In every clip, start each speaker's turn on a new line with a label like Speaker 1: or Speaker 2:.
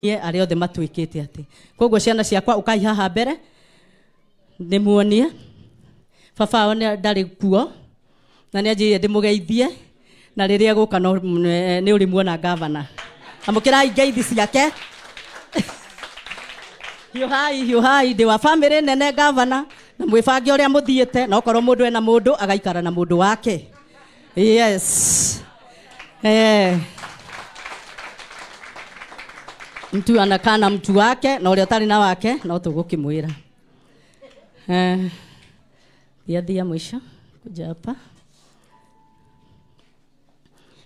Speaker 1: Arĩa othe matuĩkĩte atĩ koguo ciana ciakwa ũkai haha mbere ndĩmuonie baba wao ndarĩ kuo na nĩ anjĩrire ndĩmũgeithie na rĩrĩa egũka no nĩ ũrĩmuona gavana. Amũkĩrai ngeithi ciake. Hiũhai hiũhai, ndĩ wa bamĩrĩ nene gavana, na mwĩbange ũrĩa mũthiĩte, na okorwo mũndũ ena mũndũ agaikara na mũndũ wake. Yes. Mtu anakaa na mtu wake na ũrĩa ũtarĩ na wake no tũgũkĩmwĩra. Thia thia mũico kuja hapa.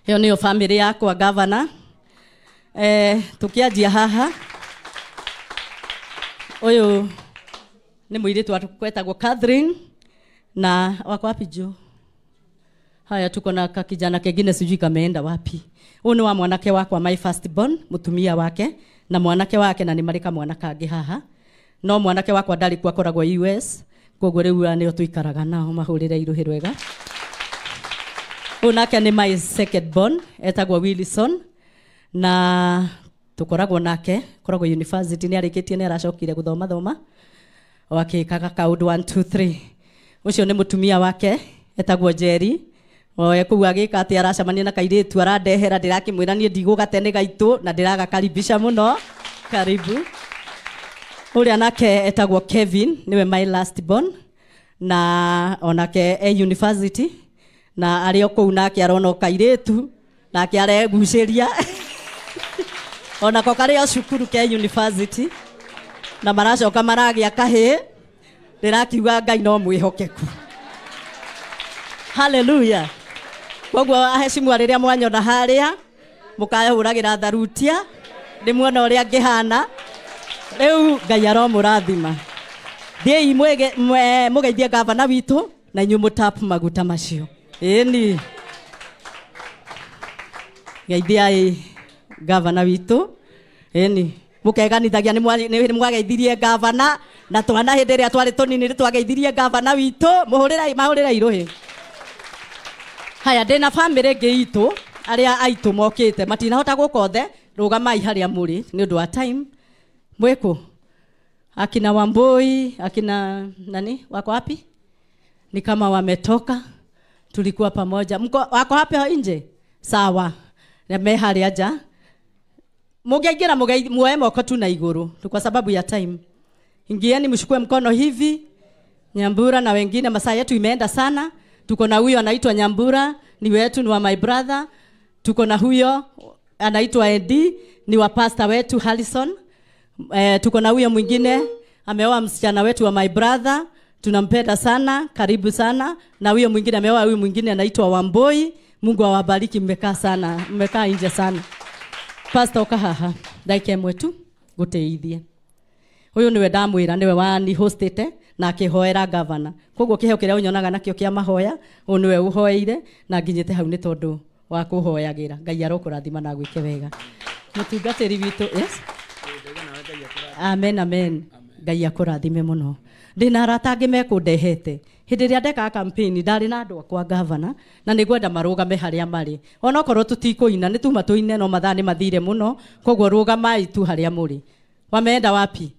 Speaker 1: Ĩyo nĩyo bamĩrĩ yakwa gavana. Tũkĩanjia haha, ũyũ nĩ mũirĩtu wetagwo Catherine na wako wapi Jo? Haya, tuko na kakijana kengine sijui kameenda wapi. Ũyũ nĩ wa mwanake wakwa my first born, mũtumia wake na mwanake wake, na nĩ marĩ kamwana kangĩ haha. No mwanake wakwa ndarĩ kuo, akoragwo US, koguo rĩu nĩo tũikaraga nao, mahũrĩre irũhĩ rwega. Ũyũ nake nĩ my second born, etagwo Wilson, na tũkoragwo nake, akoragwo university, nĩ arĩkĩtie, nĩ aracokire gũthoma thoma, o akĩkaga kaũndũ 1 2 3. Ũcio nĩ mũtumia wake, etagwo Jerry. Oe kũu agĩka atĩ aracemania na kairĩtu arandehera, ndĩrakĩmwĩra niĩ ndigũgate nĩ gaitũ na ndĩragakaribisha mũno. Karibu. Ũrĩa nake etagwo Kevin, nĩwe my last born, na onake e university, na arĩ o kũu nake arona o kairĩtu nake aregucĩria onako karĩ o cukuru ke university, na maracoka maragĩa kahĩĩ. Ndĩrakiuga Ngai no mwĩhokeku. Hallelujah. Koguo aheshimiwa rĩrĩa mwanyona harĩa mũkahũragĩra tharutia, ndĩmuona ũrĩa ngĩhana. Rĩu Ngai aromũrathima. Thiĩi mũgeithie gavana witũ na inyuĩ mũtap maguta macio. Ĩni. Geithiai gavana witũ. Ĩni. Mũkeganithagia nĩ mwageithirie gavana na twana hĩndĩ ĩrĩa twarĩ tũnini nĩ twageithirie gavana witũ. Mũhũrĩrai, mahũrĩrai rũhĩ. Haya, ndĩna bamĩrĩ ĩngĩ itũ, arĩa aitũ mokĩte matinahota gũka othe, rũgamai harĩa mũrĩ nĩ ũndũ wa time. Mwĩkũ? Akina Wambui, akina nani wako wapi? Ni kama wametoka, tulikuwa pamoja. Mko wako wapi hao nje? Sawa. Na me harĩa nja. Mũngĩingĩra muoe moko tu na igũrũ kwa sababu ya time. Ingieni mshukue mkono hivi. Nyambura na wengine, masaa yetu imeenda sana. Tuko na huyo anaitwa Nyambura, ni wetu, ni wa my brother. Tuko na huyo anaitwa Eddie, ni wa pastor wetu Harrison. Tuko na huyo mwingine ameoa msichana wetu wa my brother, tunampenda sana, karibu sana. Na huyo mwingine ameoa huyo mwingine anaitwa Wamboi. Mungu awabariki, mmekaa sana, mmekaa nje sana. Pastor okahaha, ndagĩka ĩmwe tu ngũteithie. Ũyũ nĩwe ndamwĩra, nĩwe wani hostete na akĩhoera gavana. Koguo kĩheo kĩrĩa ũnyonaga nakĩo kĩa mahoya, ũyũ nĩwe ũhoeire na nginyĩte hau nĩ tondũ wa kũhoyagĩra. Ngai arokũrathima na agwĩke wega. Mũtungatĩri witũ, yes? Amen, amen. Ngai akũrathime mũno. Ndĩna arata angĩ mekũndehete. Hĩndĩ ĩrĩa ndekaga campaign ndarĩ na andũ akwa gavana, na nĩngwenda marũgame harĩa marĩ. Onokorwo tũtikũina, nĩ tuma tũine, no mathaa nĩ mathire mũno, koguo rũgamai tu harĩa mũrĩ. Wameenda wapi?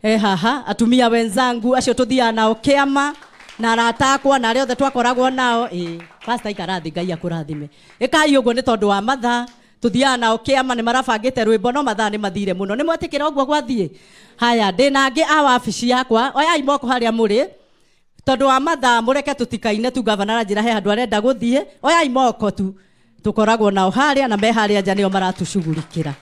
Speaker 1: Haha, atumia wenzangu acio tũthiaga nao kĩama na arata akwa na arĩa othe twakoragwo nao. Pastor ikara thĩ, Ngai akũrathime. Ĩkai ũguo nĩ tondũ wa mathaa, tũthiaga nao kĩama, nĩ marabangĩte rwĩmbo, no mathaa nĩ mathire mũno. Nĩ mwetĩkĩra ũguo gwathiĩ? Haya, ndĩna angĩ a wabici yakwa, oyai moko harĩa mũrĩ. Tondũ wa mathaa mũreke tũtikaine tu, gavana aranjĩra he handũ arenda gũthiĩ, oyai moko tu. Tũkoragwo nao harĩa na me harĩa nja nĩo maratũcugurikĩra.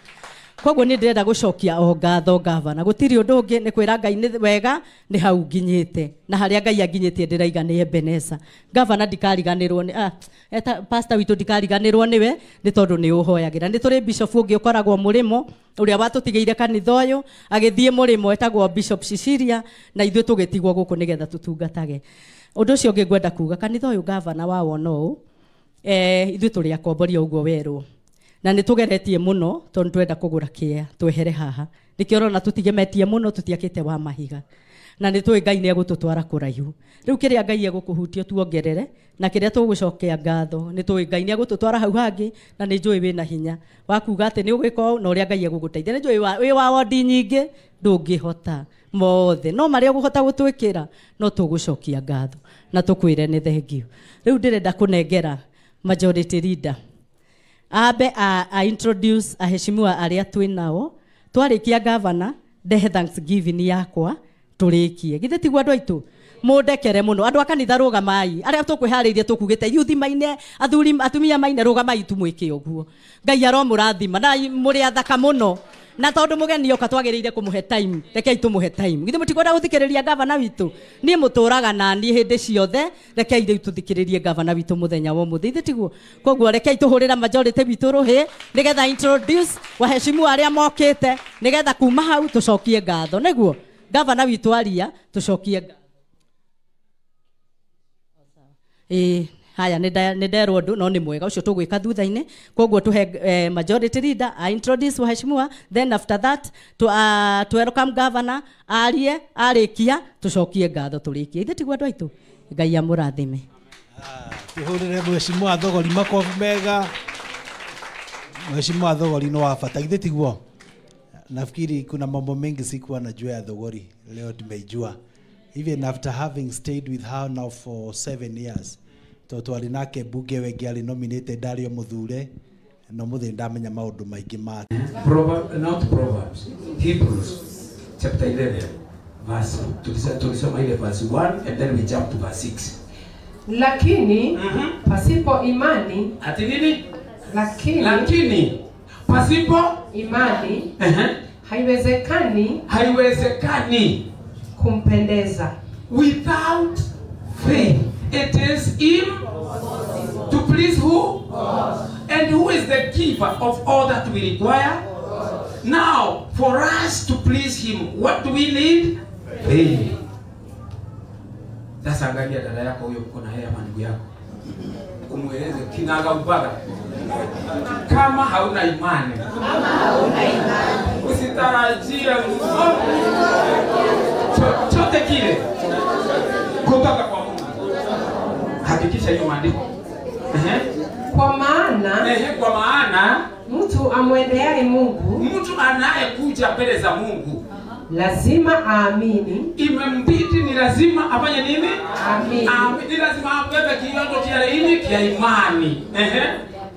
Speaker 1: Koguo nĩ ndĩrenda gũcokia o ngatho gavana. Gũtirĩ ũndũ ũngĩ, nĩ kwĩra Ngai nĩ wega, nĩ hau nginyĩte. Na harĩa Ngai anginyĩtie ndĩraiga nĩ Ebeneza. Gavana ndikariganĩrwo nĩ, eta pastor witũ ndikariganĩrwo nĩwe, nĩ tondũ nĩ ũhoyagĩra. Nĩ tũrĩ bishop ũngĩ ũkoragwo mũrĩmo, ũrĩa watũtigĩire kanitha ũyũ, agĩthiĩ mũrĩmo etagwo Bishop Cecilia, na ithuĩ tũgĩtigwo gũkũ nĩgetha tũtungatage. Ũndũ ũcio ũngĩ ngwenda kuga, kanitha ũyũ gavana wa wona ũũ, ithuĩ tũrĩ akombori o ũguo werũ. Na nĩ tũgeretie mũno tondũ twenda kũgũra kĩea twehere haha. Nĩkĩo ũrona tũtigemetie mũno, tũtiakĩte wa mahiga. Na nĩ tũĩ Ngai nĩ egũtũtwara kũraihu. Rĩu kĩrĩa Ngai egũkũhutia tuongerere na kĩrĩa tũgũcokea ngatho nĩ tũĩ Ngai nĩ egũtũtwara hau hangĩ na nĩ njũĩ wĩna hinya wa kuga atĩ nĩ ũgwĩka ũũ na ũrĩa Ngai egũgũteithia. Nĩ njũĩ wĩ wa wondi nyingĩ ndũngĩhota mothe no marĩa ũgũhota gũtwĩkĩra no tũgũcokia ngatho na tũkwĩre nĩ thengiũ. Rĩu ndĩrenda kũnengera majority leader ambe a introduce aheshimiwa arĩa twĩ nao. Twarĩkia governor ndehe thanksgiving yakwa tũrĩkie. Githĩ tiguo andũ aitũ? Mũndekere mũno andũ a kanitha, rũgamai. Arĩa tũkwĩharĩirie tũkugĩte yuthi maine, athuri atumia maine, rũgamai tumwĩke ũguo. Ngai aromũrathima na mũrĩ athaka mũno. Na tondũ mũgeni oka twagĩrĩire kũmũhe time, rekei tũmũhe time. Githĩ mũtikwenda gũthikĩrĩria gavana witũ? Niĩ mũtũraga na niĩ hĩndĩ ciothe, rekei rĩu tũthikĩrĩrie gavana witũ mũthenya wa ũmũthĩ. Ithe tiguo? Koguo rekei tũhũrĩra majority witũ rũhĩ nĩgetha introduce waheshimu arĩa mokĩte nĩgetha kuma hau tũcokie ngatho. Nĩguo gavana witũ aria tũcokie ngatho. Haya nĩ nderwo ũndũ no nĩ mwega ũcio tũgwĩka thutha-inĩ. Koguo tũhe majority leader a introduce waheshimiwa, then after that to welcome governor arie, arĩkia tũcokie ngatho tũrĩkie. Ithe tiguo andũ aitũ? Ngai amũrathime.
Speaker 2: Tũhũrĩre mheshimiwa Thogori makobi mega. Mheshimiwa Thogori nĩ wa bata, ithe tiguo? Nafikiri kuna mambo mengi sikuwa najua ya Thogori, leo tumeijua. Even after having stayed with her now for 7 years, twarĩ nake bunge wengi arĩ nominated arĩ o mũthure, no mũthĩ ndamenya maũndũ maingĩ make.
Speaker 3: Not Proverbs, Hebrews chapter 11 verse, tulisoma ile verse 1 and then we jump to verse 6.
Speaker 4: Lakini pasipo imani,
Speaker 3: ati nini?
Speaker 4: Lakini
Speaker 3: pasipo
Speaker 4: imani haiwezekani,
Speaker 3: haiwezekani
Speaker 4: kumpendeza.
Speaker 3: Without faith it is impossible to please who?
Speaker 4: God.
Speaker 3: And who is the giver of all that we require?
Speaker 4: God.
Speaker 3: Now, for us to please him, what do we need? Faith. Sasa angalia dada yako huyo mko na yeye ama ndugu yako, umueleze kinaga ubaga, kama hauna imani, usitarajie chochote kile kutoka kwa Mungu. Hakikisha hiyo maandiko.
Speaker 4: Kwa maana,
Speaker 3: kwa maana
Speaker 4: mtu amwendeaye Mungu,
Speaker 3: mtu anayekuja mbele za Mungu
Speaker 4: lazima aamini.
Speaker 3: Imembidi ni lazima afanye nini?
Speaker 4: Aamini.
Speaker 3: Ni lazima abebe kiwango cha nini? Kia imani.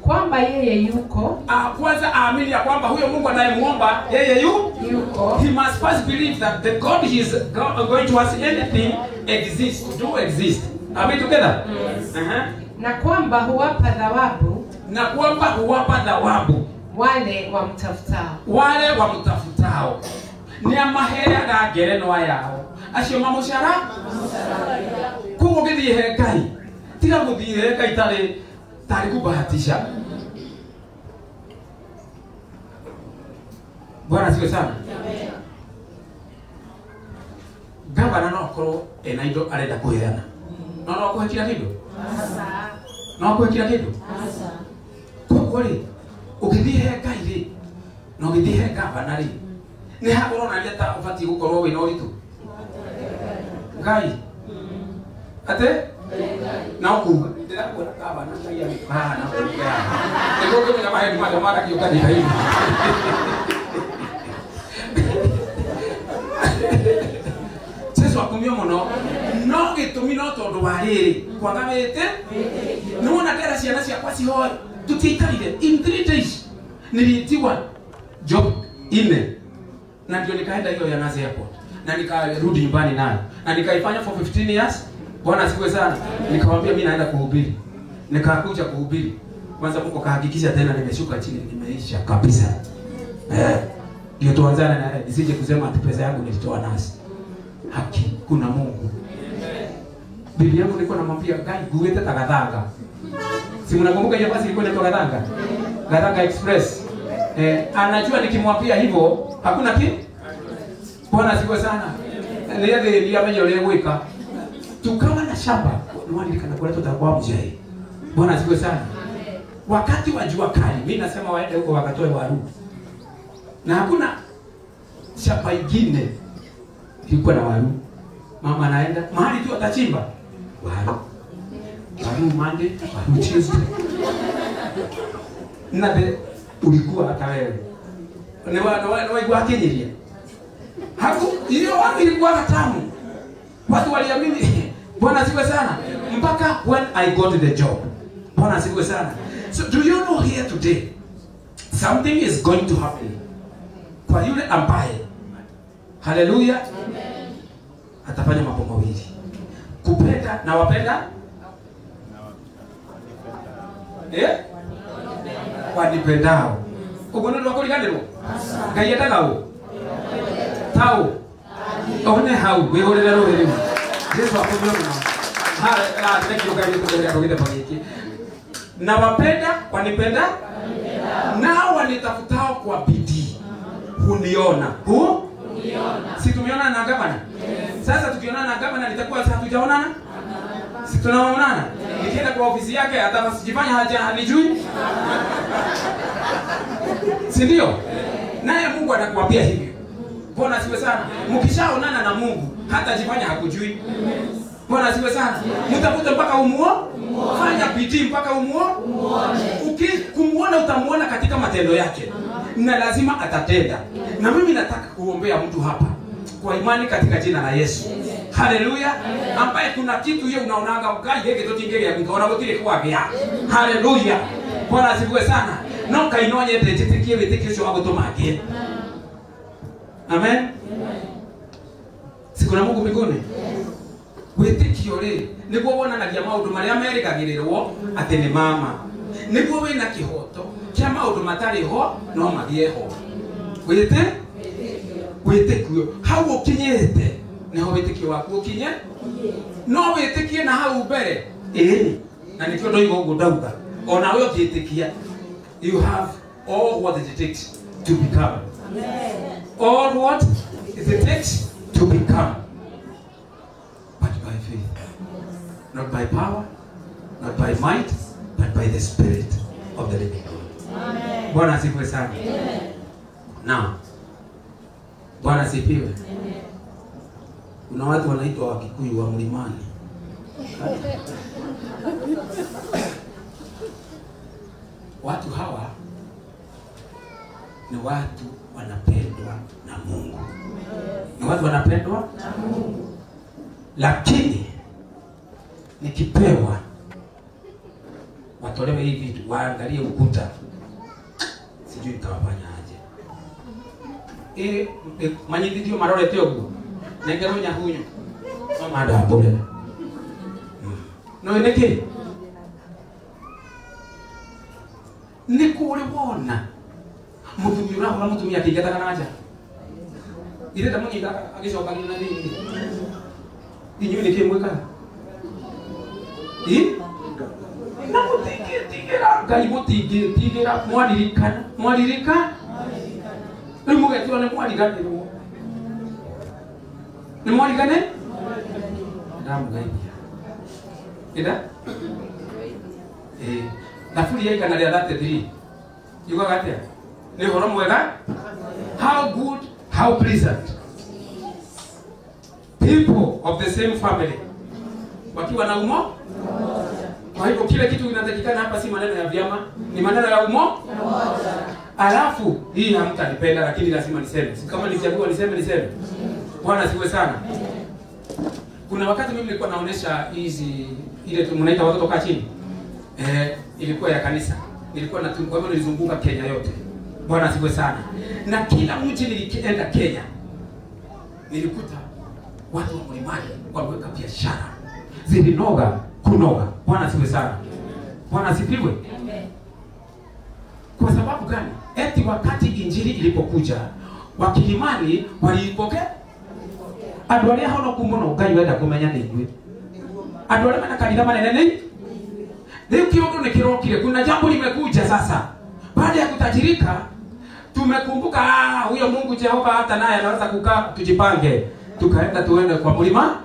Speaker 4: Kwamba yeye yuko.
Speaker 3: Kwanza aamini ya kwamba huyo Mungu anayemuomba yeye
Speaker 4: yuko.
Speaker 3: He must first believe that the God he is going to ask anything exists, do exist. Are we together?
Speaker 4: Yes. Na kwamba huwapa thawabu,
Speaker 3: na kwamba huwapa thawabu
Speaker 4: wale wamtafutao,
Speaker 3: wale wamtafutao. Ni amaheaga ngerenwa yao acio mamucara koguo githie he Ngai, tiga guthie he Ngai tari kubahatisha. Bwana asifiwe sana. Gavana no akorwo ena indo arenda kuheana, no no kuhe kila kindu, no kuhe kila kindu. Koguo ri ukithie he Ngai ri na ũgĩthiĩ he gavana ri nĩ ha ũronania ta ũbatiĩ gũkorwo wĩna ũritũ Ngai ate na ũkuga ndĩrakuona gavana Ngai agĩkaha na ũrĩa nĩguo ũkĩmenya maheni mothe marakĩũngania hivi. Jesu akumio mũno no gĩtũmi no tondũ wa rĩrĩ kwaga wĩtĩ nĩwona ndera ciana ciakwa cihoe tutiikarire in 3 days niliitiwa job ine na ndio nikaenda hiyo ya Nazi Airport na nikarudi nyumbani nayo na nikaifanya for 15 years. Bwana asifiwe sana. Nikamwambia mimi naenda kuhubiri, nikakuja kuhubiri. Kwanza Mungu kahakikisha tena nimeshuka chini, nimeisha kabisa. Ndio tuanzane na nisije kusema ati pesa yangu nilitoa nasi. Haki kuna Mungu. Bibi yangu nilikuwa namwambia Ngai guwete tagathanga. Si mnakumbuka hiyo basi ilikuwa inaitwa Gathanga? Gathanga Express. Anajua nikimwambia hivyo hakuna ki? Bwana asifiwe sana. Niye amenye ule gwika. Tukawa na shamba, niwalikana kwa tutakuwa mjai. Bwana asifiwe sana. Wakati wa jua kali, mimi nasema waende huko wakatoe waru. Na hakuna shamba ingine ilikuwa na waru. Mama anaenda mahali tu atachimba waru. Waru Monday, waru Tuesday. Na de ulikuwa hata wewe. Ni wa akinyiria. Haku hiyo waru ilikuwa tamu. Watu waliamini. Bwana asifiwe sana. Mpaka when I got the job. Bwana asifiwe sana. So do you know here today something is going to happen kwa yule ambaye, haleluya, atafanya mambo mawili. Kupenda na wapenda? Wanipendao. Ugono rwako riganirwo? Ngai endaga ũ? Tau. One hau wihurire rũĩ rĩu. Jesu akumio mũno. Na wapenda, wanipenda? Nao wanitafutao kwa bidii huniona. Huniona. Si tumeonana na gavana? Yes. Sasa tukionana na gavana nitakuwa sasa hatujaonana? Si tunaonana? Yes. Nikienda kwa ofisi yake hata sijifanya hanijui. Si ndio? Yes. Naye Mungu atakuambia hivyo. Bwana asifiwe sana. Mkishaonana na Mungu hata jifanya hakujui. Bwana asifiwe sana. Mtafute mpaka umuo? Fanya bidii mpaka umuo? Ukikumuona utamuona katika matendo yake. Na lazima atatenda. Na mimi nataka kuombea mtu hapa kwa imani katika jina la Yesu. Haleluya. Ambaye kuna kitu yeye unaonanga ukai yeke totingere ya nikaona gutire kwagea. Haleluya. Bwana asifiwe sana. No kainonye ndetikie witikio cio agutumagie. Amen. Sikuna Mungu mbinguni. Witikio ri niguo wonanagia maundu maria merigagĩrĩrwo atĩ nĩ mama. Niguo wĩna kĩhoto kĩa maundu matarĩ ho no magĩe ho. Wĩte? Wĩtĩkio. Hau ũkinyĩte nĩho wĩtĩkio waku ũkinye. No wĩtĩkie na hau mbere. Ĩĩ. Na nĩkĩo ndoiga ũguo ndauga. Ona we ũngĩtĩkia, you have all what it takes to become. Amen. All what it takes to become. But by faith. Not by power, not by might, but by the Spirit of the living God. Amen. Bwana asifiwe sana. Amen. Now, Bwana asifiwe. Amen. Kuna watu wanaitwa Wakikuyu wa mlimani. Watu hawa ni watu wanapendwa na Mungu. Ni watu wanapendwa na Mungu. Lakini nikipewa watolewe hivi vitu, waangalie ukuta, sijui nitawafanya aje. Manyithithio marorete ũguo nengerwo nyahunyo no mandambũre. No nĩkĩ? Nĩ kũrĩ wona mũtumia ũrahũra mũtumia akĩingataga na nja ithe ndamũnyita agĩcokagia na thĩinĩ. Inyuĩ nĩkĩ mwĩkaga? Na mũtingĩtigĩra Ngai, mũtingĩtigĩra mwaririkana, mwaririka rĩu mũgetirwo nĩ mwariganĩrwo, nĩ mwarigane ndamũgeithia ĩnda Thaburi ya 133 yugaga atĩa? Nĩ ũhoro mwega. How good, how pleasant people of the same family wakiwa na umo. Kwa hivyo kile kitu kinatakikana hapa si maneno ya vyama, ni maneno ya umo. Alafu hii hamtanipenda lakini lazima niseme. Kama nichagua niseme niseme. Bwana asifiwe sana. Kuna wakati mimi nilikuwa naonesha hizi ile mnaita watoto kaa chini. Ilikuwa ya kanisa. Nilikuwa na kwa hivyo nilizunguka Kenya yote. Bwana asifiwe sana. Na kila mji nilienda Kenya, nilikuta watu wa mlimani wameweka biashara zilinoga kunoga. Bwana asifiwe sana. Bwana asifiwe. Kwa sababu gani? Eti wakati injili ilipokuja, wakilimani waliipokea. Andu aria honoku muno Ngai wenda kumenya ni ithuĩ. Andu aria mena kanitha manene ni rĩu kĩũndũ nĩ kĩrokire. Kuna jambo limekuja sasa. Baada ya kutajirika tumekumbuka huyo Mungu Jehova hata naye anaweza kukaa, tujipange. Tukaenda tuende kwa mlima.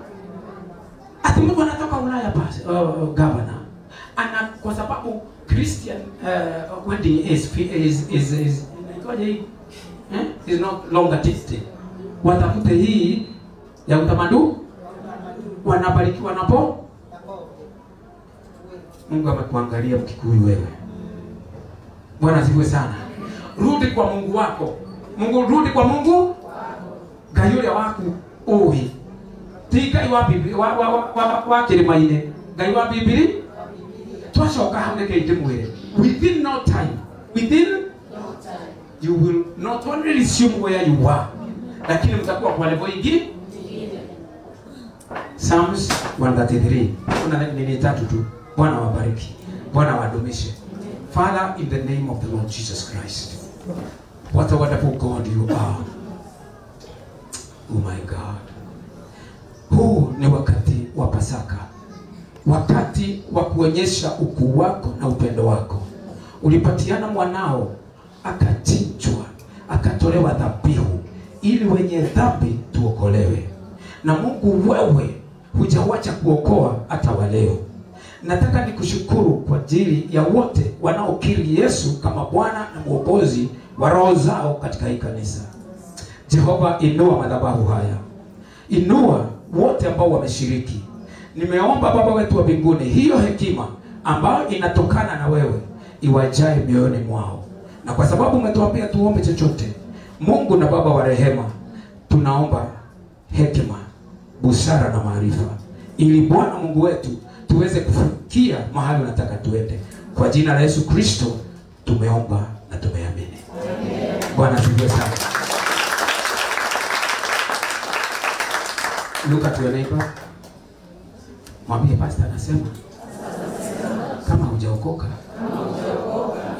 Speaker 3: Ati mtu anatoka Ulaya basi, governor. Ana kwa sababu Christian wedding is is not longer tasty. Watafute hii ya utamaduni. Wanabarikiwa napo. Mungu amekuangalia Mkikuyu wewe. Bwana asifiwe sana. Rudi kwa Mungu wako. Mungu, rudi kwa Mungu. Ngai uria waku uhi. Ti Ngai wa Biblia wa kĩrĩma-inĩ. Ngai wa Biblia. Twacoka hau reke ndĩmwĩre. Within no time. Within no time. You will not only resume where you were, lakini mtakuwa kwa level ingine. Psalms 133. Kuna nini tatu tu. Bwana wabariki. Bwana wadumishe. Father, in the name of the Lord Jesus Christ, what a wonderful God you are. Oh my God. Huu ni wakati wa Pasaka. Wakati wa kuonyesha ukuu wako na upendo wako. Ulipatiana mwanao, akachinjwa, akatolewa dhabihu, ili wenye dhambi tuokolewe. Na Mungu wewe hujawacha kuokoa hata wa leo. Nataka nikushukuru kwa ajili ya wote wanaokiri Yesu kama Bwana na Mwokozi wa roho zao katika hii kanisa. Jehova, inua madhabahu haya. Inua wote ambao wameshiriki. Nimeomba Baba wetu wa mbinguni, hiyo hekima ambayo inatokana na wewe iwajae mioyoni mwao. Na kwa sababu umetuambia tuombe chochote, Mungu na Baba wa rehema, tunaomba hekima, busara na maarifa, ili Bwana Mungu wetu tuweze kufikia mahali unataka tuende. Kwa jina la Yesu Kristo tumeomba na tumeamini. Bwana asifiwe sana. Look at your neighbor. Mwambie pastor anasema kama hujaokoka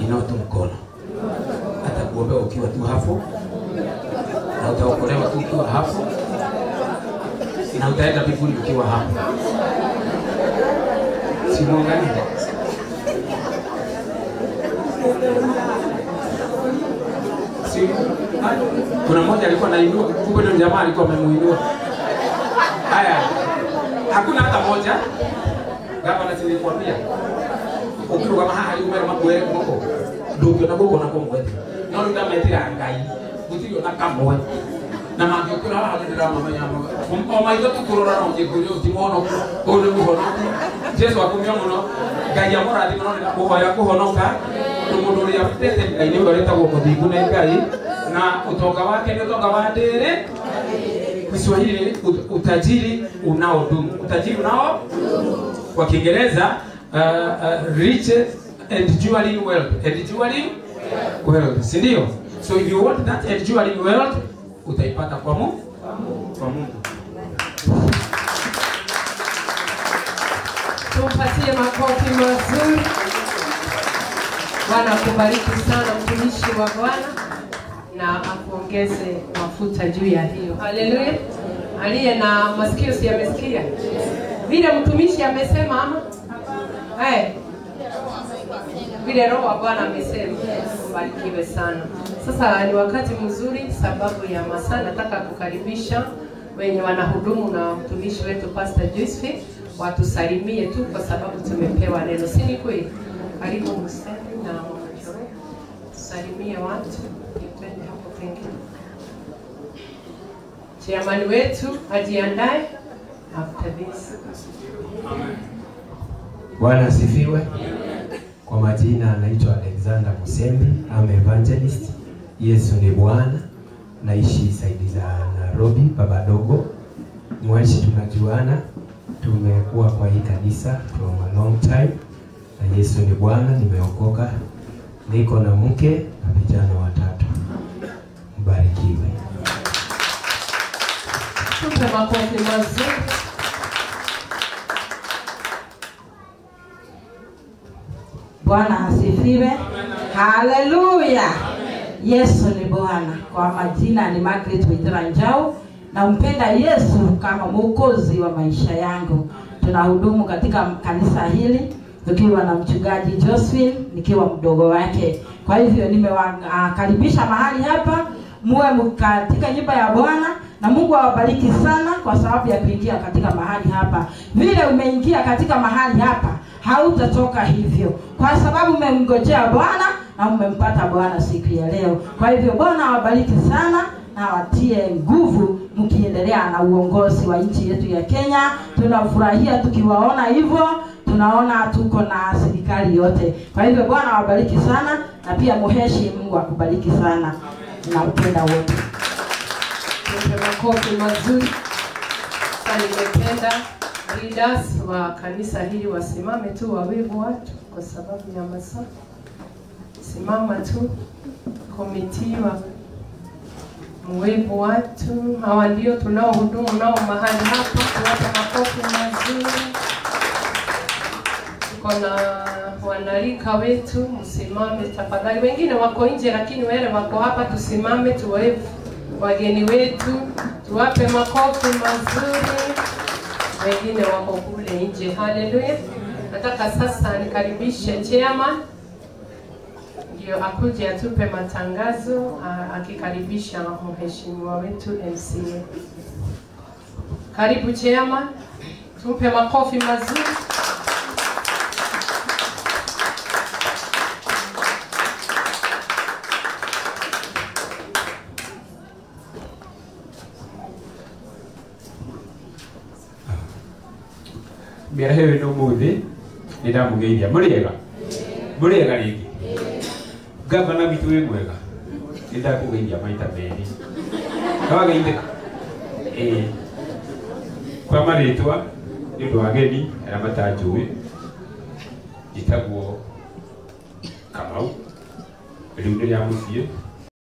Speaker 3: inua tu mkono. Atakuombea ukiwa tu hapo, na utaokolewa tu ukiwa hapo, na utaenda mbinguni ukiwa hapo. Simuangalie. Si kuna mmoja alikuwa anainua, kumbe ndio jamaa alikuwa amemuinua. Haya. Hakuna hata moja. Gavana nilikwambia. Ukiruka mahali umera makuere moko. Ndũngĩona gũkũ na kũmwe. No rĩu ndametĩra Ngai. Gũtirĩ ona kamwe. Na mangĩũkĩra haha nĩndĩramamenya. O maitho tu kũrora no njĩkũrie ti mũhonoku. Ũyũ nĩ mũhonoku. Jesu akumio mũno. Ngai amũrathime no nĩndakũhoya kũhonoka. Tondũ mũndũ ũrĩa wendete Ngai nĩwe ũrĩtagwo mũthingu nĩ Ngai. Na ũtonga wake nĩ ũtonga wa ndĩrĩ. Kiswahili utajiri unaodumu. Utajiri unao kwa Kiingereza riches enduring wealth. Enduring wealth. Si ndio? So if you want that enduring wealth, utaipata kwa Mungu. Kwa Mungu.
Speaker 4: Tumpatie makofi mazuri. Bwana akubariki sana mtumishi wa Bwana, na akuongeze mafuta juu ya hiyo. Haleluya. Aliye na masikio si amesikia? Vile mtumishi amesema ama? Eh. Vile Roho wa Bwana amesema. Barikiwe sana. Sasa ni wakati mzuri sababu ya masaa, nataka kukaribisha wenye wanahudumu na mtumishi wetu Pastor Josephine watusalimie tu kwa sababu tumepewa neno. Si ni kweli? Karibu mseme na Mama Chore. Tusalimie watu. Twende hapo pengine. Chairman wetu ajiandae after this.
Speaker 3: Amen.
Speaker 5: Bwana asifiwe. Kwa majina anaitwa Alexander Musembi, I'm evangelist. Yesu ni Bwana. Naishi saidi za Nairobi, baba dogo. Mwashi tunajuana, tumekuwa kwa hii kanisa for a long time. Na Yesu ni Bwana, nimeokoka. Niko na mke na vijana watatu. Mbarikiwe.
Speaker 4: Tupe makofi mazuri.
Speaker 6: Bwana asifiwe. Haleluya. Yesu ni Bwana. Kwa majina ni Margaret Withera Njau. Nampenda Yesu kama Mwokozi wa maisha yangu. Tunahudumu katika kanisa hili tukiwa na mchungaji Josephine, nikiwa mdogo wake. Kwa hivyo nimewakaribisha mahali hapa, muwe katika nyumba ya Bwana, na Mungu awabariki sana kwa sababu ya kuingia katika mahali hapa. Vile umeingia katika mahali hapa, hautatoka hivyo, kwa sababu umemngojea Bwana na umempata Bwana siku ya leo. Kwa hivyo Bwana awabariki sana na awatie nguvu mkiendelea na uongozi wa nchi yetu ya Kenya. Tunafurahia tukiwaona hivyo, tunaona tuko na serikali yote. Kwa hivyo Bwana awabariki sana, na pia muheshimu, Mungu akubariki sana. Nawapenda wote.
Speaker 4: Makofi mazuri. Sasa ningependa leaders wa kanisa hili wasimame tu, wawevu watu kwa sababu ya masaa. Simama tu, komiti wa mwevu watu. Hawa ndio tunaohudumu nao mahali hapa. Tuwape makofi mazuri. Tuko na wanarika wetu, msimame tafadhali. Wengine wako nje lakini wale wako hapa, tusimame tuwaevu wageni wetu, tuwape makofi mazuri. Wengine wako kule nje. Haleluya. Nataka sasa nikaribishe chairman ndio akuje atupe matangazo, akikaribisha mheshimiwa wetu MCA. Karibu chairman, tumpe makofi mazuri.
Speaker 7: Mĩaraho ĩno ũmũthĩ nĩ ndamũgeithia. Mũrĩega? Mũrĩega rĩngĩ? Gavana witũ wĩ mwega? Nĩ ndakũgeithia maita merĩ. Nĩwageithĩka? Ĩĩ. Kwa marĩtwa nĩ ũndũ wa ageni arĩa matanjũĩ, njĩtagwo Kamau, rĩu nĩ rĩa mũciĩ,